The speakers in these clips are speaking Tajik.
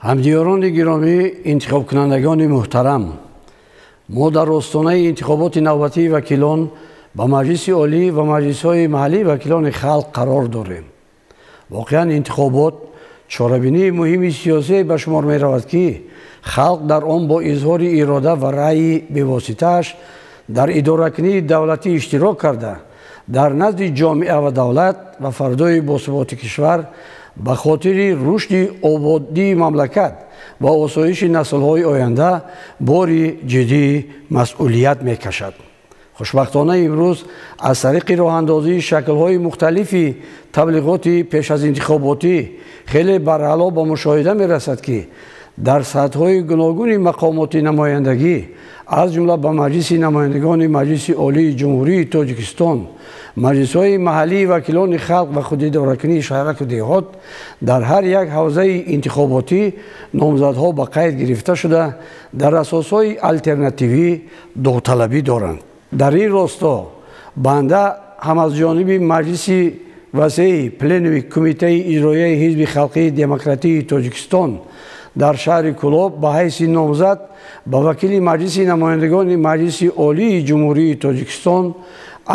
Ҳамдиёрони гиромӣ, интихобкунандагони муҳтарам, мо дар остонаи интихоботи навбатии вакилон ба Маҷлиси Олӣ ва маҷлисҳои маҳаллии вакилони халқ қарор дорем. Воқеан, интихобот чорабинии муҳими сиёсие ба шумор меравад, ки халқ дар он бо изҳори ирода ва раъйи бевоситааш дар идоракунии давлатӣ иштирок карда, дар назди ҷомеа ва давлат ва фардои босуботи кишвар ба хотири рушди ободии мамлакат ва осоиши наслҳои оянда бори ҷиддии масъулият мекашад. Хушбахтона, имрӯз аз тариқи роҳандозии шаклҳои мухталифи таблиғоти пеш аз интихоботӣ хеле барҳало ба мушоҳида мерасад, ки дар сатҳҳои гуногуни мақомоти намояндагӣ, аз ҷумла ба Маҷлиси намояндагони Маҷлиси Олии Ҷумҳурии Тоҷикистон, маҷлисҳои маҳаллии вакилони халқ ва худидоракунии шаҳраку деҳот, дар ҳар як ҳавзаи интихоботӣ номзадҳо ба қайд гирифта шуда, дар асосҳои алтернативӣ довталабӣ доранд. Дар ин росто банда ҳам аз ҷониби маҷлиси васеи пленуми Кумитаи иҷроияи Ҳизби халқии демократии Тоҷикистон дар шаҳри Кӯлоб ба ҳайси номзад ба вакили Маҷлиси намояндагони Маҷлиси Олии Ҷумҳурии Тоҷикистон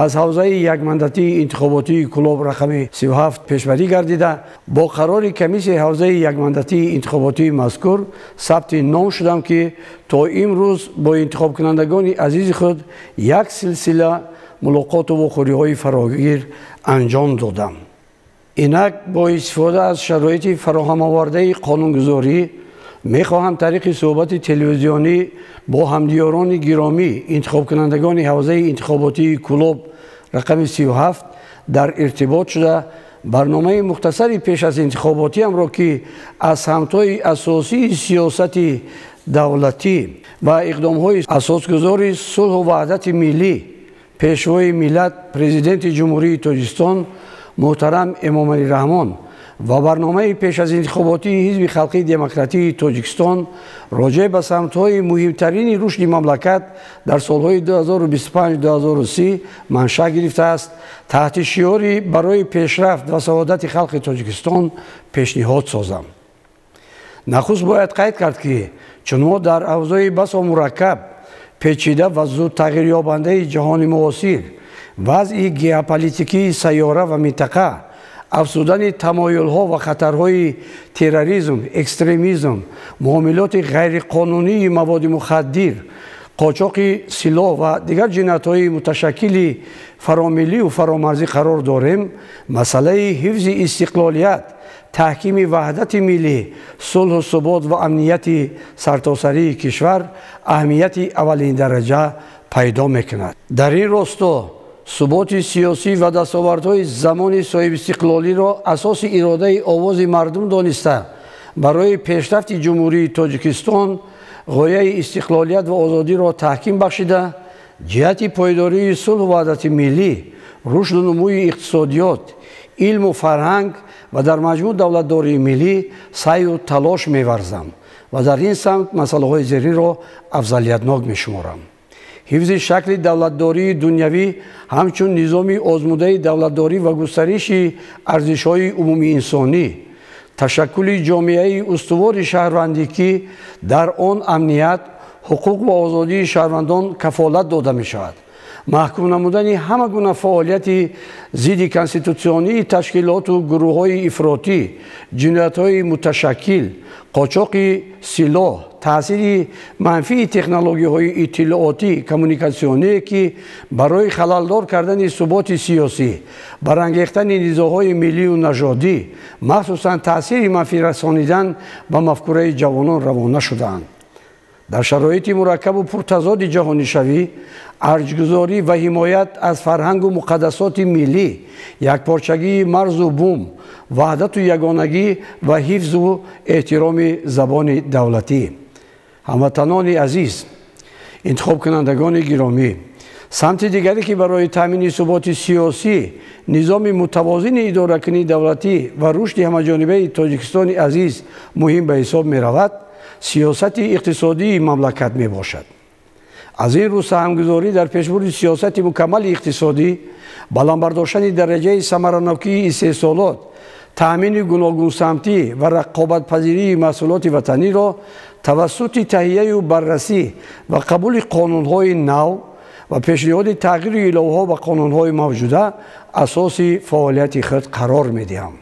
аз ҳавзаи якмандатии интихоботии Кӯлоб рақами 37 пешбарӣ гардида, бо қарори комиссияи ҳавзаи якмандатии интихоботии мазкур сабти ном шудам, ки то имрӯз бо интихобкунандагони азизи худ як силсила мулоқоту вохӯриҳои фарогир анҷом додам. Инак, бо истифода аз шароити фароҳамовардаи қонунгузорӣ мехоҳам тариқи суҳбати телевизионӣ бо ҳамдиёрони гиромӣ, интихобкунандагони ҳавзаи интихоботии Кӯлоб рақами 37 дар иртибот шуда, барномаи мухтасари пеш аз интихоботиамро, ки аз самтҳои асосии сиёсати давлатӣ ва иқдомҳои асосгузори сулҳу ваҳдати миллӣ, Пешвои миллат, Президенти Ҷумҳурии Тоҷикистон муҳтарам Эмомалӣ Раҳмон ва барномаи пеш аз интихоботии Ҳизби халқии демократии Тоҷикистон роҷеъ ба самтҳои муҳимтарини рушди мамлакат дар солҳои 2025-2030 маншаъ гирифтааст, таҳти шиори «Барои пешрафт ва саодати халқи Тоҷикистон» пешниҳод созам. Нахуст бояд қайд кард, ки чун мо дар авзои басо мураккаб, печида ва зуд тағйирёбандаи ҷаҳони муосир, вазъи геополитикии сайёра ва минтақа, афзудани тамоюлҳо ва хатарҳои терроризм, экстремизм, муомилоти ғайриқонунии маводи мухаддир, қочоқи силоҳ ва дигар ҷиноятҳои муташаккили фаромиллию фаромарзӣ қарор дорем, масъалаи ҳифзи истиқлолият, таҳкими ваҳдати миллӣ, сулҳу субот ва амнияти сартосарии кишвар аҳамияти аввалиндараҷа пайдо мекунад. Дар ин росто суботи сиёсӣ ва дастовардҳои замони соҳибистиқлолиро асоси иродаи овози мардум дониста, барои пешрафти Ҷумҳурии Тоҷикистон ғояи истиқлолият ва озодиро таҳким бахшида, ҷиҳати пойдории сулҳу ваҳдати миллӣ, рушду нумӯи иқтисодиёт, илму фарҳанг ва дар маҷмӯъ давлатдории миллӣ саъю талош меварзам ва дар ин самт масъалаҳои зеринро афзалиятнок мешуморам: ҳифзи шакли давлатдории дунявӣ ҳамчун низоми озмудаи давлатдорӣ ва густариши арзишҳои умумиинсонӣ, ташаккули ҷомеаи устувори шаҳрвандӣ, ки дар он амният, ҳуқуқ ва озодии шаҳрвандон кафолат дода мешавад, маҳкум намудани ҳама гуна фаъолияти зидди конститутсионии ташкилоту гурӯҳҳои ифротӣ, ҷиноятҳои муташаккил, қочоқи силоҳ, таъсири манфии технологияҳои иттилоотӣ коммуникатсионие, ки барои халалдор кардани суботи сиёсӣ, барангехтани низоъҳои миллию нажодӣ, махсусан таъсири манфӣ расонидан ба мафкураи ҷавонон равона шудаанд. Дар шароити мураккабу пуртазоди ҷаҳонишавӣ, арҷгузорӣ ва ҳимоят аз фарҳангу муқаддасоти миллӣ, якпорчагии марзу бум, ваҳдату ягонагӣ ва ҳифзу эҳтироми забони давлатӣ. Ҳамватанони азиз, интихобкунандагони гиромӣ, самти дигаре, ки барои таъмини суботи сиёсӣ, низоми мутавозини идоракунии давлатӣ ва рушди ҳамаҷонибаи Тоҷикистони азиз муҳим ба ҳисоб меравад, сиёсати иқтисодии мамлакат мебошад. Аз ин рӯ саҳмгузорӣ дар пешбурди сиёсати мукаммали иқтисодӣ, баланд бардоштани дараҷаи самаранокии истеҳсолот, Таъмини гуногунсамтӣ ва рақобатпазирии маҳсулоти ватаниро тавассути таҳияю баррасӣ ва қабули қонунҳои нав ва пешниҳоди тағйиру иловаҳо ба қонунҳои мавҷуда асоси фаъолияти худ қарор медиҳам.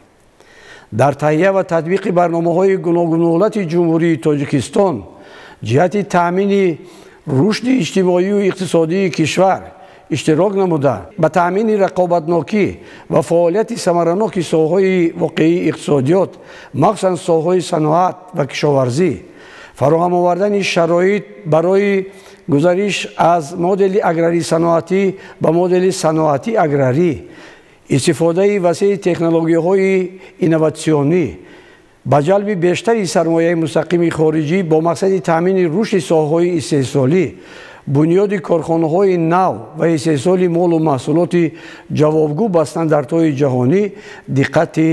Дар таҳия ва татбиқи барномаҳои гуногунҳолати Ҷумҳурии Тоҷикистон ҷиҳати таъмини рушди иҷтимоию иқтисодии кишвар иштирок намуда, ба таъмини рақобатнокӣ ва фаъолияти самараноки соҳаҳои воқеии иқтисодиёт, махсусан соҳаҳои саноат ва кишоварзӣ, фароҳам овардани шароит барои гузариш аз модели аграрии саноатӣ ба модели саноатӣ аграрӣ, истифодаи васеи технологияҳои инноватсионӣ, ба ҷалби бештари сармояи мустақими хориҷӣ бо мақсади таъмини рушди соҳаҳои истеҳсолӣ, бунёди корхонаҳои нав ва истеҳсоли молу маҳсулоти ҷавобгӯ ба стандартҳои ҷаҳонӣ диққати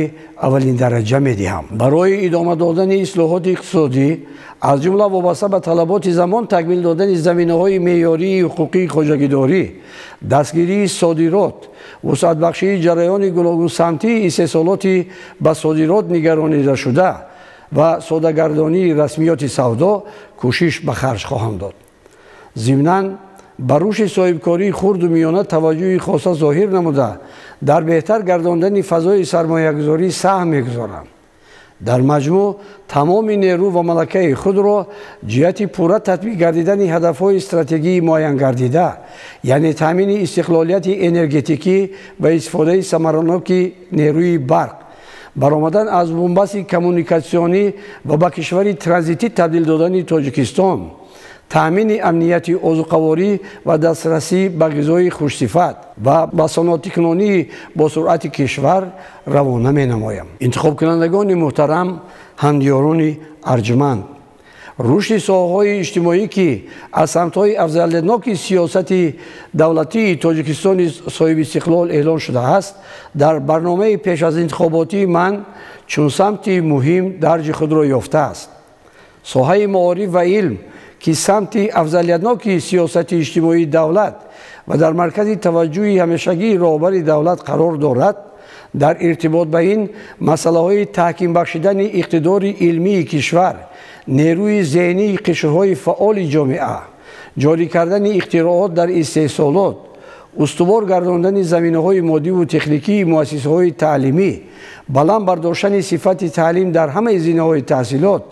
аввалиндараҷа медиҳам. Барои идома додани ислоҳоти иқтисодӣ, аз ҷумла вобаста ба талаботи замон такмил додани заминаҳои меъёрии ҳуқуқии хоҷагидорӣ, дастгирии содирот, вусъатбахшии ҷараёни гуногунсамтии истеҳсолоти ба содирот нигаронидашуда ва содагардонии расмиёти савдо кӯшиш ба харҷ хоҳам дод. Зимнан ба рушди соҳибкории хурду миёна таваҷҷӯҳи хоса зоҳир намуда, дар беҳтар гардондани фазои сармоягузорӣ саҳм мегузорам. Дар маҷмӯъ тамоми нерӯ ва малакаи худро ҷиҳати пурра татбиқ гардидани ҳадафҳои стратегии муайянгардида, яъне таъмини истиқлолияти энергетикӣ ва истифодаи самараноки нерӯи барқ, баромадан аз бунбасти коммуникатсионӣ ва ба кишвари транзитӣ табдил додани Тоҷикистон, таъмини амнияти озуқаворӣ ва дастрасӣ ба ғизои хушсифат ва ба саноатикунонии босуръати кишвар равона менамоям. Интихобкунандагони муҳтарам, ҳамдиёрони арҷманд, рушди соҳаҳои иҷтимоӣ, ки аз самтҳои афзалиятноки сиёсати давлатии Тоҷикистони соҳибистиқлол эълон шудааст, дар барномаи пеш аз интихоботии ман чун самти муҳим дарҷи худро ёфтааст. Соҳаи маориф ва илм, ки самти афзалиятноки сиёсати иҷтимоии давлат ва дар маркази таваҷҷӯҳи ҳамешагии роҳбари давлат қарор дорад, дар иртибот ба ин масъалаҳои таҳким бахшидани иқтидори илмии кишвар, нерӯи зеҳнии қишрҳои фаъоли ҷомеа, ҷорӣ кардани ихтироот дар истеҳсолот, устувор гардондани заминаҳои моддиву техникии муассисаҳои таълимӣ, баланд бардоштани сифати таълим дар ҳамаи зинаҳои таҳсилот,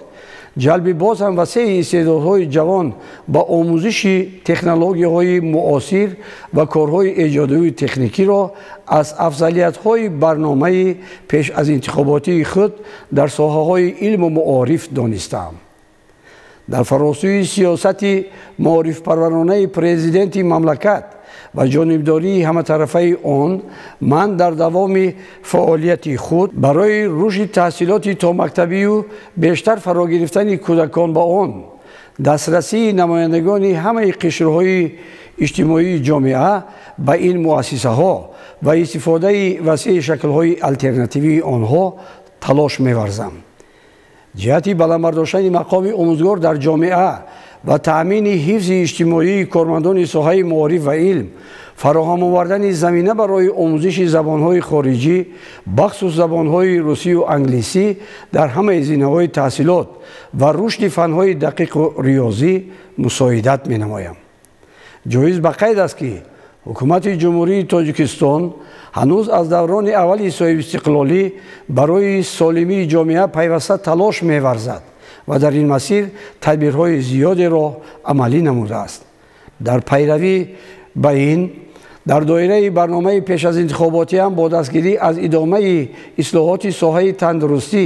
ҷалби боз ҳам васеи истеъдодҳои ҷавон ба омӯзиши технологияҳои муосир ва корҳои эҷодию техникиро аз афзалиятҳои барномаи пеш аз интихоботии худ дар соҳаҳои илму маориф донистаам. Дар фаросӯи сиёсати маорифпарваронаи президенти мамлакат ва ҷонибдории ҳаматарафаи он, ман дар давоми фаъолияти худ барои рушди таҳсилоти томактабию бештар фарогирифтани кӯдакон ба он, дастрасии намояндагони ҳамаи қишрҳои иҷтимоии ҷомеа ба ин муассисаҳо ва истифодаи васеи шаклҳои алтернативии онҳо талош меварзам. Ҷиҳати баланд бардоштани мақоми омӯзгор дар ҷомеа ва таъмини ҳифзи иҷтимоии кормандони соҳаи маориф ва илм, фароҳам овардани замина барои омӯзиши забонҳои хориҷӣ, бахусус забонҳои русию англисӣ дар ҳамаи зинаҳои таҳсилот ва рушди фанҳои дақиқу риёзӣ мусоидат менамоям. Ҷоиз ба қайд аст, ки ҳукумати Ҷумҳурии Тоҷикистон ҳанӯз аз даврони аввали соҳибистиқлолӣ барои солимии ҷомеа пайваста талош меварзад ва дар ин масир тадбирҳои зиёдеро амалӣ намудааст. Дар пайравӣ ба ин, дар доираи барномаи пеш аз интихоботиам бо дастгирӣ аз идомаи ислоҳоти соҳаи тандурустӣ,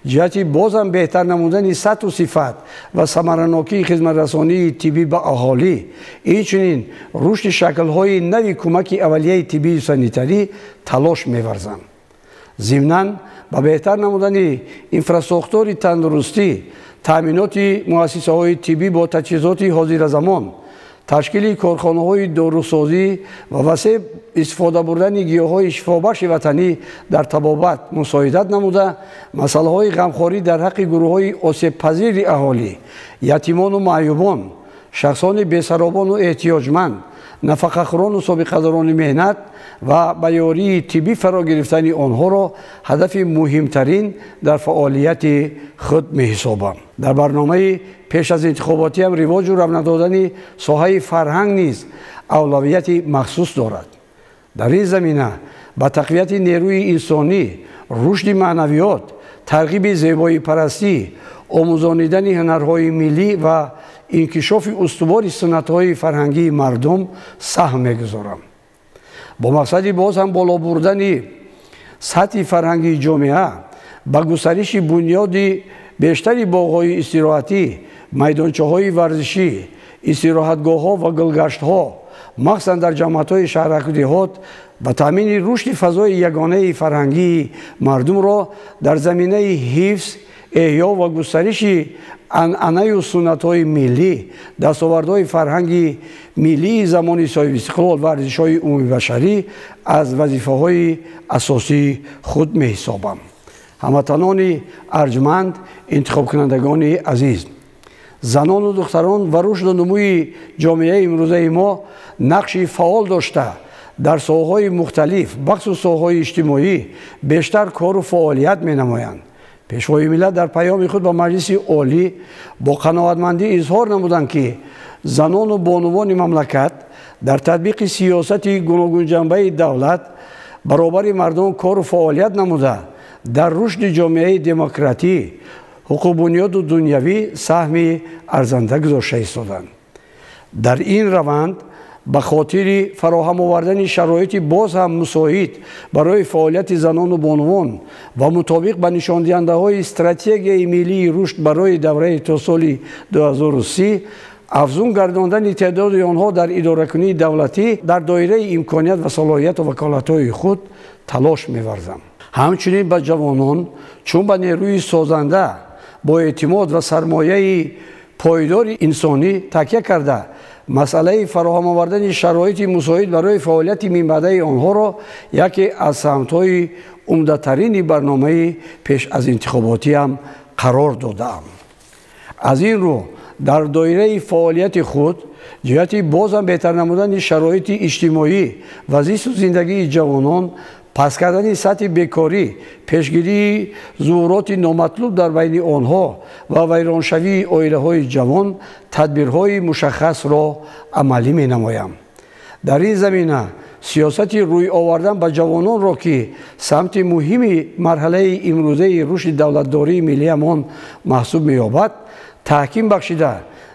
ҷиҳати бозам беҳтар намудани сатҳу сифат ва самаранокии хизматрасонии тиббӣ ба аҳолӣ, инчунин рушди шаклҳои нави кӯмаки аввалияи тиббию санитарӣ талош меварзам. Зимнан ба беҳтар намудани инфрасохтори тандурустӣ, таъминоти муассисаҳои тиббӣ бо таҷҳизоти ҳозиразамон, ташкили корхонаҳои дорусозӣ ва васеъ истифода бурдани гиёҳҳои шифобахши ватанӣ дар табобат мусоидат намуда, масъалаҳои ғамхорӣ дар ҳаққи гурӯҳҳои осебпазири аҳолӣ, ятимону маъюбон, Шахсони бесаробону эҳтиёҷманд, нафақахӯрону собиқадорони меҳнат ва ба ёрии тиббӣ фаро гирифтани онҳоро ҳадафи муҳимтарин дар фаъолияти худ меҳисобам. Дар барномаи пеш аз интихоботиам ривоҷу равнақ додани соҳаи фарҳанг низ авлавияти махсус дорад. Дар ин замина ба тақвияти нерӯи инсонӣ, рушди маънавиёт, тарғиби зебоипарастӣ, омӯзонидани ҳунарҳои миллӣ ва инкишофи устувори суннатҳои фарҳангии мардум саҳм мегузорам. Бо мақсади боз ҳам боло бурдани сатҳи фарҳангии ҷомеа, ба густариши бунёди бештари боғҳои истироҳатӣ, майдончаҳои варзишӣ, истироҳатгоҳҳо ва гулгаштҳо, махсусан дар ҷамоатҳои шаҳраку деҳот, ба таъмини рушди фазои ягонаи фарҳангии мардумро дар заминаи ҳифз, эҳё ва густариши анъанаю суннатҳои миллӣ, дастовардҳои фарҳанги миллии замони соҳибистиқлол ва арзишҳои умумибашарӣ аз вазифаҳои асосии худ меҳисобам. Ҳамватанони арҷманд, интихобкунандагони азиз, занону духтарон ва рушду нумӯи ҷомеаи имрӯзаи мо нақши фаъол дошта, дар соҳаҳои мухталиф, бахусус соҳаҳои иҷтимоӣ бештар кору фаъолият менамоянд. Пешвои миллат дар паёми худ ба Маҷлиси Олӣ бо қаноатмандӣ изҳор намуданд, ки занону бонувони мамлакат дар татбиқи сиёсати гуногунҷанбаи давлат баробари мардон кору фаъолият намуда, дар рушди ҷомеаи демократӣ, ҳуқуқбунёду дунявӣ саҳми арзанда гузошта истоданд. Дар ин раванд ба хотири фароҳам овардани шароити боз ҳам мусоид барои фаъолияти занону бонувон ва мутобиқ ба нишондиҳандаҳои стратегияи миллии рушд барои давраи то соли 2030, афзун гардондани теъдоди онҳо дар идоракунии давлатӣ дар доираи имконият ва салоҳияту ваколатҳои худ талош меварзам. Ҳамчунин ба ҷавонон чун ба нерӯи созанда бо эътимод ва сармояи пойдори инсонӣ такя карда, масъалаи фароҳам овардани шароити мусоид барои фаъолияти минбаъдаи онҳоро яке аз самтҳои умдатарини барномаи пеш аз интихоботиам қарор додаам. Аз ин рӯ дар доираи фаъолияти худ ҷиҳати бозам беҳтар намудани шароити иҷтимоӣ ва зисту зиндагии ҷавонон, паст кардани сатҳи бекорӣ, пешгирии зуҳуроти номатлуб дар байни онҳо ва вайроншавии оилаҳои ҷавон тадбирҳои мушаххасро амалӣ менамоям. Дар ин замина сиёсати рӯй овардан ба ҷавононро, ки самти муҳими марҳалаи имрӯзаи рушди давлатдории миллиамон маҳсуб меёбад, таҳким бахшида,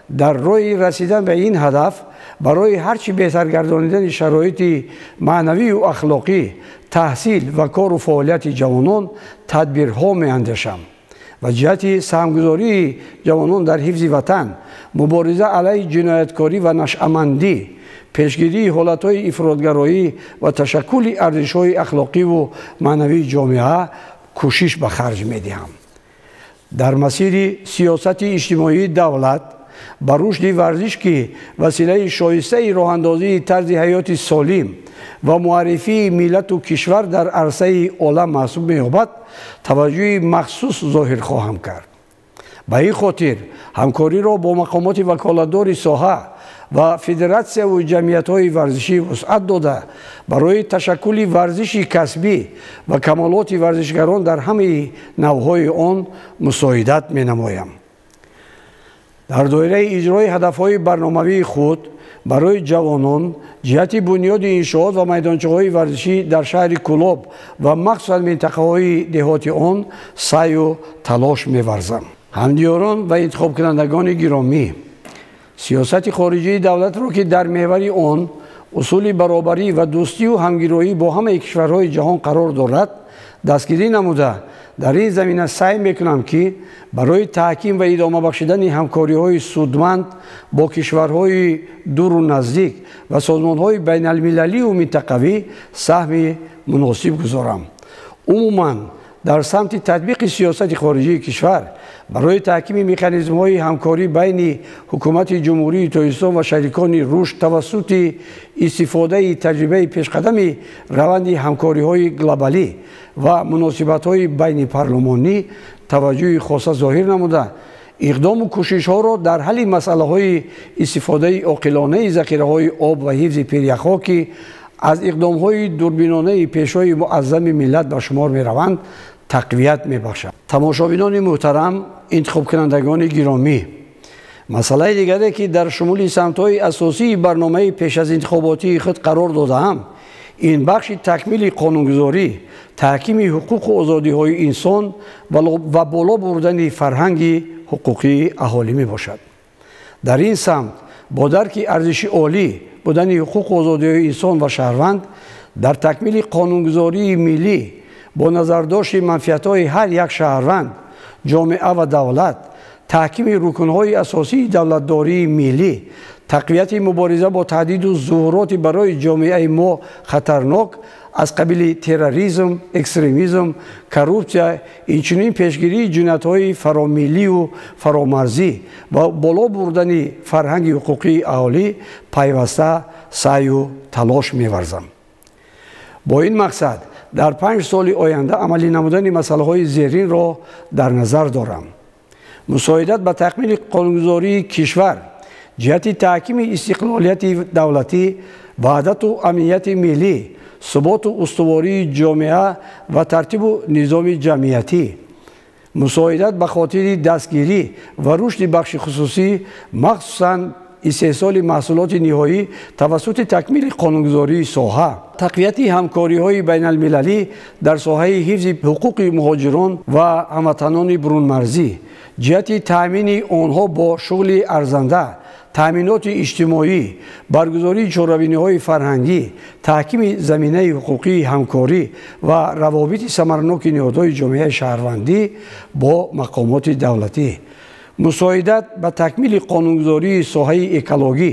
дар роҳи расидан ба ин ҳадаф барои ҳарчи беҳтар гардонидани шароити маънавию ахлоқӣ, таҳсил ва кору фаъолияти ҷавонон тадбирҳо меандешам ва ҷиҳати саҳмгузории ҷавонон дар ҳифзи ватан, мубориза алайҳи ҷинояткорӣ ва нашъамандӣ, пешгирии ҳолатҳои ифротгароӣ ва ташаккули арзишҳои ахлоқиву маънавии ҷомеа кӯшиш ба харҷ медиҳам. Дар масири сиёсати иҷтимоии давлат ба рушди варзиш, ки василаи шоистаи роҳандозии тарзи ҳаёти солим ва муаррифии миллату кишвар дар арсаи олам маҳсуб меёбад, таваҷҷӯҳи махсус зоҳир хоҳам кард. Ба ин хотир ҳамкориро бо мақомоти ваколатдори соҳа ва федератсияву ҷамъиятҳои варзишӣ вусъат дода, барои ташаккули варзиши касбӣ ва камолоти варзишгарон дар ҳамаи навъҳои он мусоидат менамоям. Дар доираи иҷрои ҳадафҳои барномавии худ барои ҷавонон ҷиҳати бунёди иншоот ва майдончаҳои варзишӣ дар шаҳри Кӯлоб ва махсусан минтақаҳои деҳоти он саъю талош меварзам. Ҳамдиёрон ва интихобкунандагони гиромӣ, сиёсати хориҷии давлатро, ки дар меҳвари он усули баробарӣ ва дӯстию ҳамгироӣ бо ҳамаи кишварҳои ҷаҳон қарор дорад, дастгирӣ намуда, дар ин замина саъй мекунам, ки барои таҳким ва идома бахшидани ҳамкориҳои судманд бо кишварҳои дуру наздик ва созмонҳои байналмилалию минтақавӣ саҳми муносиб гузорам. Умуман, дар самти татбиқи сиёсати хориҷии кишвар барои таҳкими механизмҳои ҳамкорӣ байни ҳукумати Ҷумҳурии Тоҷикистон ва шарикони рушд тавассути истифодаи таҷрибаи пешқадами раванди ҳамкориҳои глобалӣ ва муносибатҳои байнипарлумонӣ таваҷҷӯҳи хоса зоҳир намуда, иқдому кӯшишҳоро дар ҳалли масъалаҳои истифодаи оқилонаи захираҳои об ва ҳифзи пиряхҳо, ки аз иқдомҳои дурбинонаи Пешвои Муаззами миллат ба шумор мераванд, тақвият мебахшад. Тамошобинони муҳтарам, интихобкунандагони гиромӣ, масъалаи дигаре, ки дар шумули самтҳои асосии барномаи пеш аз интихоботии худ қарор додаам, ин бахши такмили қонунгузорӣ, таҳкими ҳуқуқу озодиҳои инсон ва боло бурдани фарҳанги ҳуқуқии аҳолӣ мебошад. Дар ин самт бо дарки арзиши олӣ будани ҳуқуқу озодиҳои инсон ва шаҳрванд дар такмили қонунгузории миллӣ бо назардошти манфиатҳои ҳар як шаҳрванд, ҷомеа ва давлат, таҳкими рукнҳои асосии давлатдории миллӣ, тақвияти мубориза бо таҳдиду зуҳуроти барои ҷомеаи мо хатарнок аз қабили терроризм, экстремизм, коррупсия, инчунин пешгирии ҷиноятҳои фаромиллию фаромарзӣ ва боло бурдани фарҳанги ҳуқуқии аҳолӣ пайваста саъю талош меварзам. Бо ин мақсад дар 5 соли оянда амалӣ намудани масъалаҳои зеринро дар назар дорам. Мусоидат ба такмили қонунгузории кишвар ҷиҳати таҳкими истиқлолияти давлатӣ, ваҳдату амнияти миллӣ, суботу устувории ҷомеа ва тартибу низоми ҷамъиятӣ, мусоидат ба хотири дастгирӣ ва рушди бахши хусусӣ, махсусан истеҳсоли маҳсулоти ниҳоӣ тавассути такмили қонунгузории соҳа, тақвияти ҳамкориҳои байналмилалӣ дар соҳаи ҳифзи ҳуқуқи муҳоҷирон ва ҳамватанони бурунмарзӣ, ҷиҳати таъмини онҳо бо шуғли арзанда, таъминоти иҷтимоӣ, баргузории чорабиниҳои фарҳангӣ, таҳкими заминаи ҳуқуқии ҳамкорӣ ва равобити самарноки ниҳодҳои ҷомеаи шаҳрвандӣ бо мақомоти давлатӣ, мусоидат ба такмили қонунгузории соҳаи экологӣ,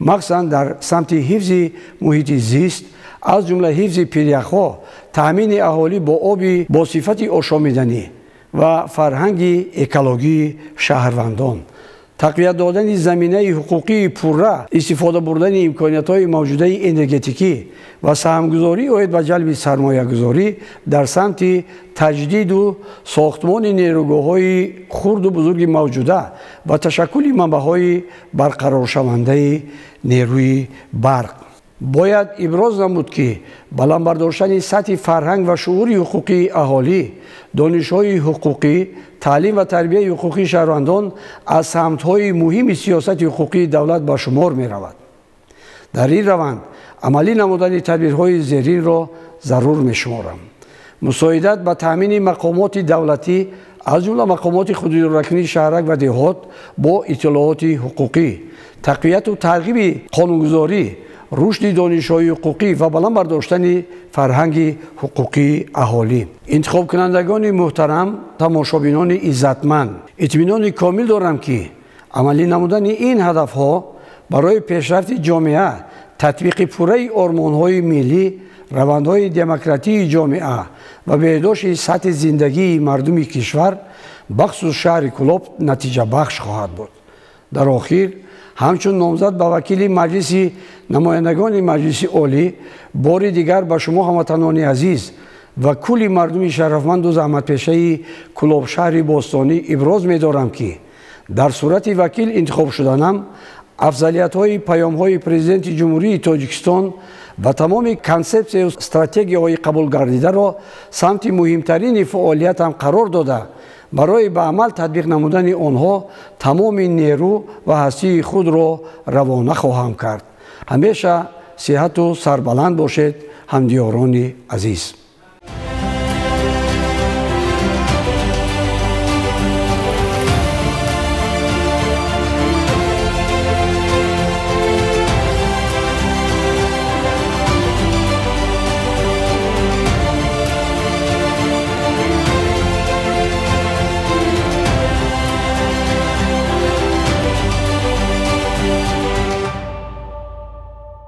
махсусан дар самти ҳифзи муҳити зист, аз ҷумла ҳифзи пиряхҳо, таъмини аҳолӣ бо оби бо сифати ошомиданӣ ва фарҳанги экологии шаҳрвандон, тақвият додани заминаи ҳуқуқии пурра, истифода бурдани имкониятҳои мавҷудаи энергетикӣ ва саҳмгузорӣ оид ба ҷалби сармоягузорӣ дар самти таҷдиду сохтмони нерӯгоҳҳои хурду бузурги мавҷуда ва ташаккули манбаъҳои барқароршавандаи нерӯи барқ. Бояд иброз намуд, ки баланд бардоштани сатҳи фарҳанг ва шуури ҳуқуқии аҳолӣ, донишҳои ҳуқуқӣ, таълим ва тарбияи ҳуқуқии шаҳрвандон аз самтҳои муҳими сиёсати ҳуқуқии давлат ба шумор меравад. Дар ин раванд амалӣ намудани тадбирҳои зеринро зарур мешуморам. Мусоидат ба таъмини мақомоти давлатӣ, аз ҷумла мақомоти худидоракунии шаҳрак ва деҳот бо иттилооти ҳуқуқӣ, тақвияту тарғиби қонунгузорӣ, рушди донишҳои ҳуқуқӣ ва баланд бардоштани фарҳанги ҳуқуқии аҳолӣ. Интихобкунандагони муҳтарам, тамошобинони иззатманд, итминони комил дорам, ки амалӣ намудани ин ҳадафҳо барои пешрафти ҷомеа, татбиқи пурраи ормонҳои миллӣ, равандҳои демократии ҷомеа ва беҳдошти сатҳи зиндагии мардуми кишвар, бахусус шаҳри Кӯлоб, натиҷабахш хоҳад буд. Дар охир, ҳамчун номзад ба вакили Маҷлиси намояндагони Маҷлиси Олӣ, бори дигар ба шумо ҳамватанони азиз ва кулли мардуми шарафманду заҳматпешаи Кӯлоб шаҳри бостонӣ иброз медорам, ки дар сурати вакил интихоб шуданам афзалиятҳои паёмҳои Президенти Ҷумҳурии Тоҷикистон ва тамоми консепсияю стратегияҳои қабулгардидаро самти муҳимтарини фаъолиятам қарор дода, барои ба амал татбиқ намудани онҳо тамоми нерӯ ва ҳастии худро равона хоҳам кард. Ҳамеша сиҳату сарбаланд бошед, ҳамдиёрони азиз.